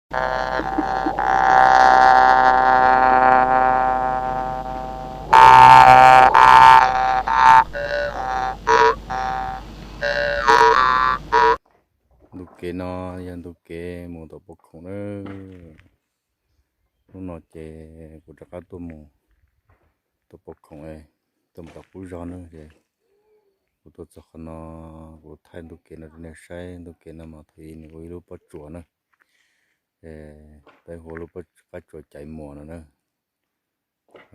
Ntu kev no yog ntu kev mus tom Pov Khoom na. Hnub no ces kuv rov qab tuaj mus tom Pov Khoom, tuaj mus tom qub zog na. Ces kuv tuaj txog qhov no, kuv thaij ntu kev no rau nej saib. Ntu kev no mas thaum ub nws ua ib lub pob tsuas na. Peb hu ua lub pob, qab tsuas Caiv Muas no na.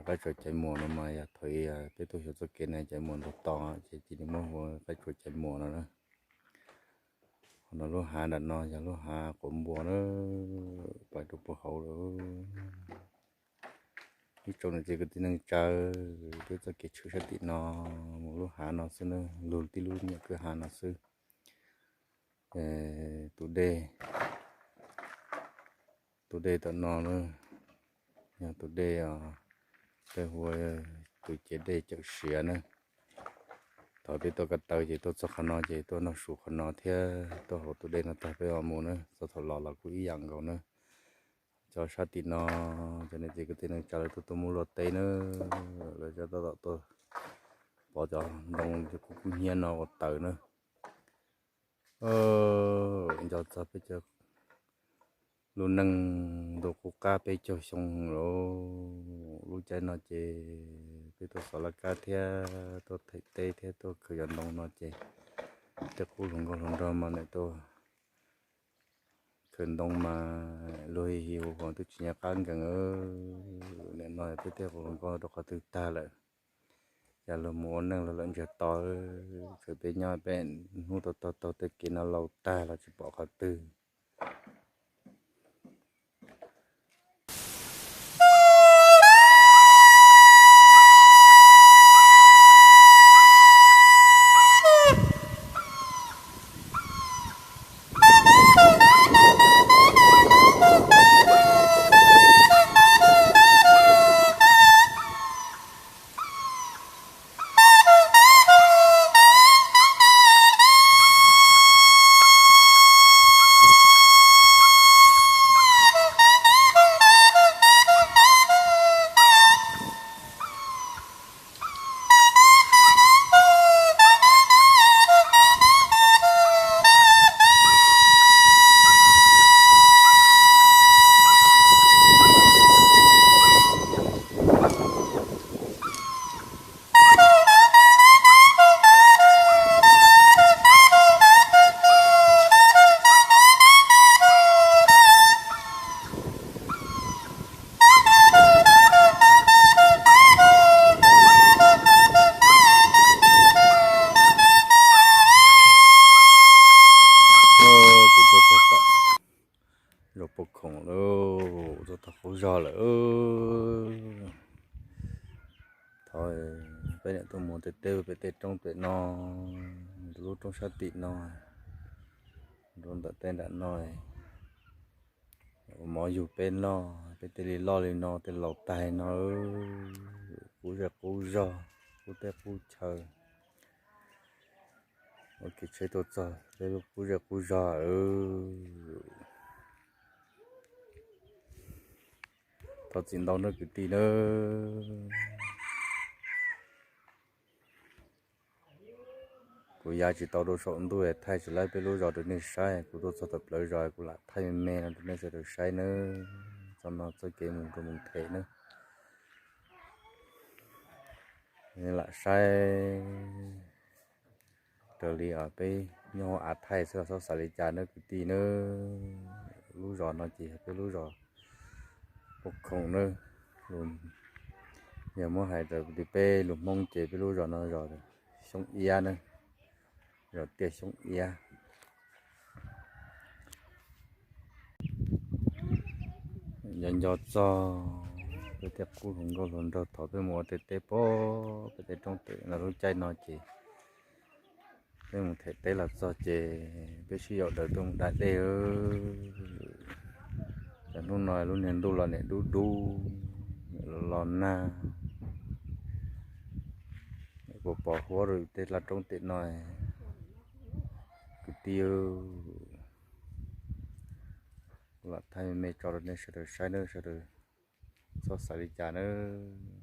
Qab tsuas Caiv Muas no mas yog thaum ub peb tuaj xyuas txoj kev no Caiv Muas ntug to, ces cia li muab hu ua qab tsuas Caiv Muas no na. Qhov no lub hav nram no yog lub hav quav npua na, pais rau puag hauv lawm. Ib tsoom niam txiv kwv tij neej tsa, peb txoj kev tshwm sab tim no mus lub hav no xwb na, lug tib lub nyuam kwj hav no xwb. Tus dej, tus dej tom no na, yog tus dej, peb hu ua tus ciav dej Cawm Siav na. Thaum peb tuaj ko taw ces tuaj txog qhov no ces tuaj noj su qhov no thiab tuaj hauv tus dej no tag peb mam mus na. Txog thaum los los kuj ib yam nkaus na. Cov sab tim no, cov niam txiv kwv tij neej tsa lawv tuaj tuaj muab luaj teb na, lawv cov tab tom tuaj pov cov ntoo cov kub kub hnyiab no ua taws na. Nco txog peb cov lub neej ntuj qub qab peb caug xyoo lawm. Lub caij no ces peb tuaj xov laj kab thiab tuaj them teb thiab tuaj khaws cov ntoo no ces tej qub hluas nkauj hluas nraug mas nim tuaj khaws ntoo mas luag hi hi hu hu twb tsis nco qab nkees. Nim no peb tej qub hluas nkauj rau qhov twg tag lawm, cas luag mus ua neej luag lawm ntsiag to, txawm peb nyob peb hnub tau taug taug tej kev no laus tag los tsis pom qhov twg. Kuv tuaj txog tom zos Pov Khoom lawm, tuaj txog qub zog lawm. Thov peb niam tuaj mus tej teb pem tej roob pem no, lub roob sab tim no, rau ntawm tej nram no, ua mov yug peb noj, peb thiaj li loj li no, tej laus tag li no, qub zej qub zog, qub teb qub chaw. Ua kev tsheb tuaj txog peb lub qub zej qub zog. Thov txim ntau nawb kwv tij nawb. Kuv ya tsis tau rau saum ntuj thaij tsis laib peb lub zos rau nej saib, kuv tuaj txog tom plawv zos kuv lam thaij me me no rau nej sawv daws saib nawb. Txoj no txoj kev mus rau Moos Them nawb. Lam saib raws li peb nyob hauv av thaij xwb los txhob xav li cas nawb kwv tij nawb. Lub zos no ces yog peb lub zos Pov Khoom nawb. Yog muab hais raws li peb lus Hmoob ces peb lub zos no zos Xyoob Iab nawb, zos Tiaj Xyoob Iab. Nco nco txog peb tej qub hluas nkauj hluas nraug thaum peb mus ua tej teb pem peb tej roob pem no, lub caij no ces peb mus them teb los txog ces peb sib yaum daws tuaj mus da dej. Cov hnub no lub niag ntuj los nim dub dub, los nag, puas pom huab rau tej laj roob tim no kwv tij. Lam thaij me tso rau nej sawv daws saib nawb, sawv daws txhob xav li cas nawb.